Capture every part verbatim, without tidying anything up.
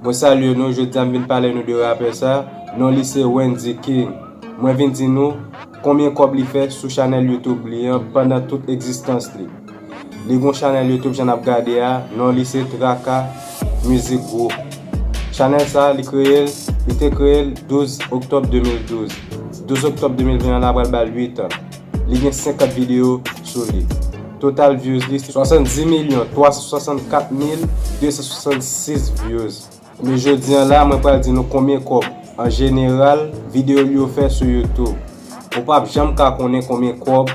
Mwen salye nou, jodi a m vin pale nou de rapè sa, non li se Wendy King. Mwen vin di nou konbyen kòb li fè sou chanèl YouTube li an pandan tout egzistans li. Li gon chanèl YouTube jan n ap gade a, non li se Traka Music Group. Chanèl sa, li kreye l, li te kreye l douz oktòb de mil douz. Douz oktòb de mil ven an la pral ba l uit an. Li gen senkant videyo sou li. Total views li se swasanndis milyon twa san swasannkat mil de san swasannsis views. Men jodi an la, mwen pral di nou konbyen kòb, an jeneral, videyo li yo fè sou YouTube. Ou p ap janm ka konnen konbyen kòb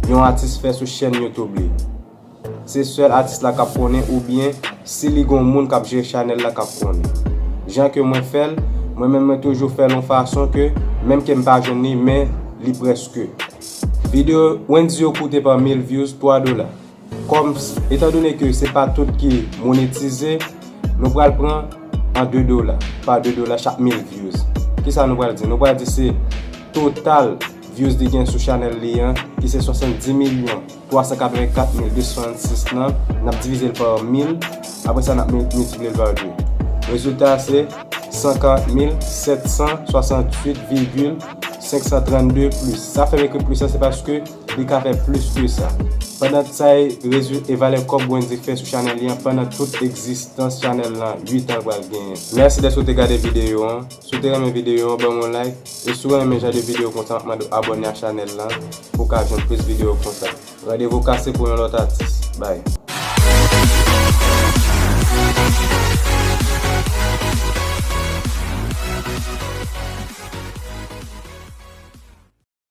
yon atis fè sou chèn YouTube li. Se sèl atis la k ap konnen oubyen si li gon moun k ap jere chanèl la k ap konnen. Jan ke mwen fè l, mwen menm mwen toujou fè l yon fason ke menm ke m pa jwenn li, men li prèske. Videyo Wendy yo koute pa mil views twa dola. Kòm, etandone ke se pa tout ki monetize, nou pral pran an de dola, pa de dola chak mil views. Kisa nou pral di? Nou pral di se total views li gen sou chanèl li an, ki se swasanndis milyon twa san katrevenkat mil de san swasannsis lan, n ap divize l pa mil, apre sa n ap mi-, miltipliye l pa de. Rezilta a se san karant mil sèt san swasanntuit vigil senk san trannde plis. Sa fè m ekri plis la, se paske li ka fè plis ke sa. Pandan sa e rezu-, e valè kòb Wendy fè sou chanèl li an pandan tout egzistans chanèl lan, uit an l pral genyen. Mèsi dèske w te gade videyo an. Si w te renmen videyo an, ban m yon like. E si w renmen jan de videyo konsa, m ap mande w abòne a chanèl lan pou w ka jwenn plis videyo konsa. Randevou kase pou yon lòt atis. Bye.